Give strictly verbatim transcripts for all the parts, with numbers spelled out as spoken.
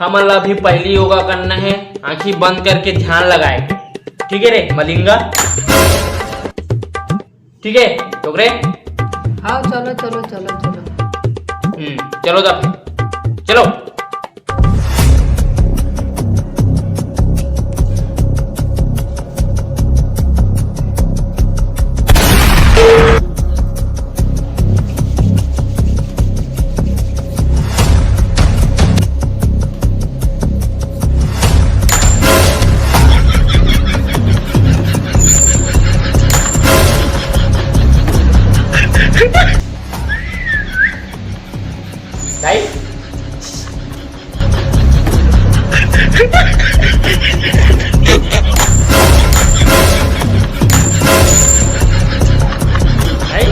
हमन ला अभी पहली योगा करना है, आंखी बंद करके ध्यान लगाए। ठीक है रे मलिंगा? ठीक है डोकरे? हाँ, चलो, चलो, चलो, चलो। हम्म, चलो तब, चलो। दाई? दाई?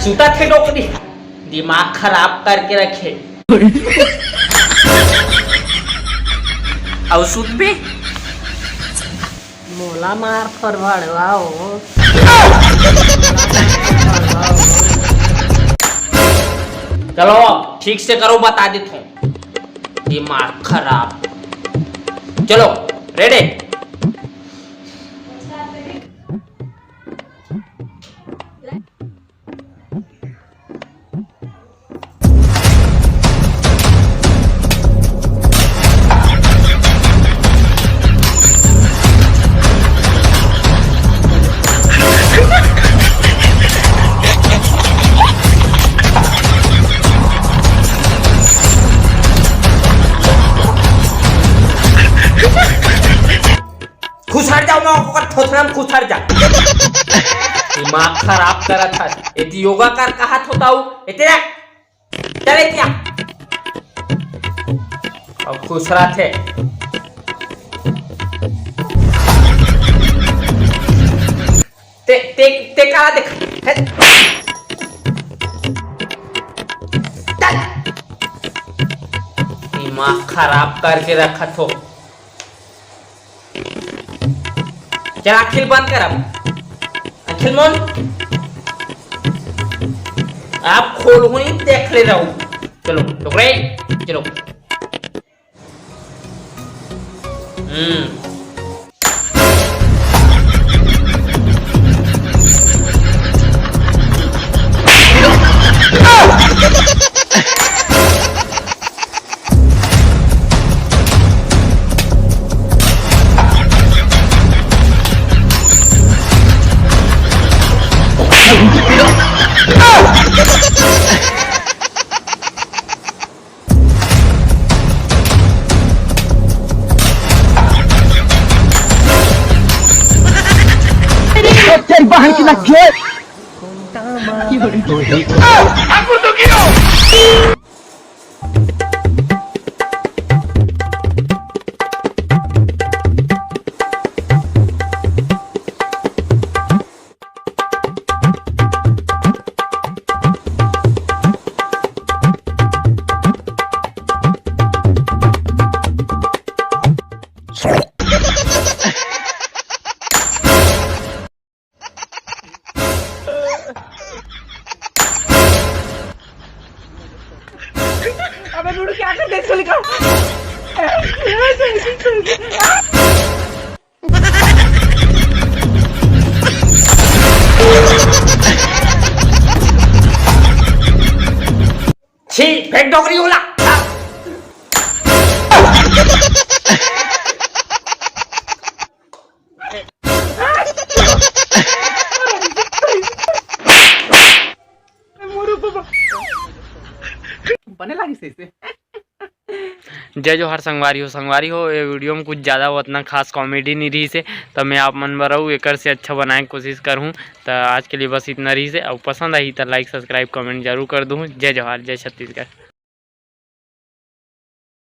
सुता थे डोकरी, दिमाग खराब करके रखे। अउ सुत भी। मोला मार फरवाड़वा हो। चलो, ठीक से करो, बता देत हूँ। दिमाग खराब। चलो, रेडी? खुसर जाओ ना, ओकर थोथना में खुसर जा। दिमाग खराब करत हस। एती योगा कर कहत होता हूँ। एती रख। चल एतिया। अब खुसरा थे। ते, ते, ते काला देख। हे। चल। दिमाग खराब करके रखत हो। चल, आँखी ल बंद कर अब। आँखी ल मन। आप खोल हुई देख ले रहू। चलो, डोकरे, चलो। हम्म। तेरी बहन की लग गई। अबे नूनू, क्या कर दे इसको, निकाल। छी, फेंक डोकरी उला। बने लागिस ऐसे। जय जोहार संगवारी हो। संगवारी हो, ये वीडियो में कुछ ज़्यादा उतना खास कॉमेडी नहीं रहिस हे, त मैं आप मन बर अउ एकर से अच्छा बनाए के कोशिश करहूँ। त आज के लिए बस इतना रहिस हे, अउ पसंद आही त like, subscribe, comment जरूर कर दूँ। जय जोहार, जय छत्तीसगढ़।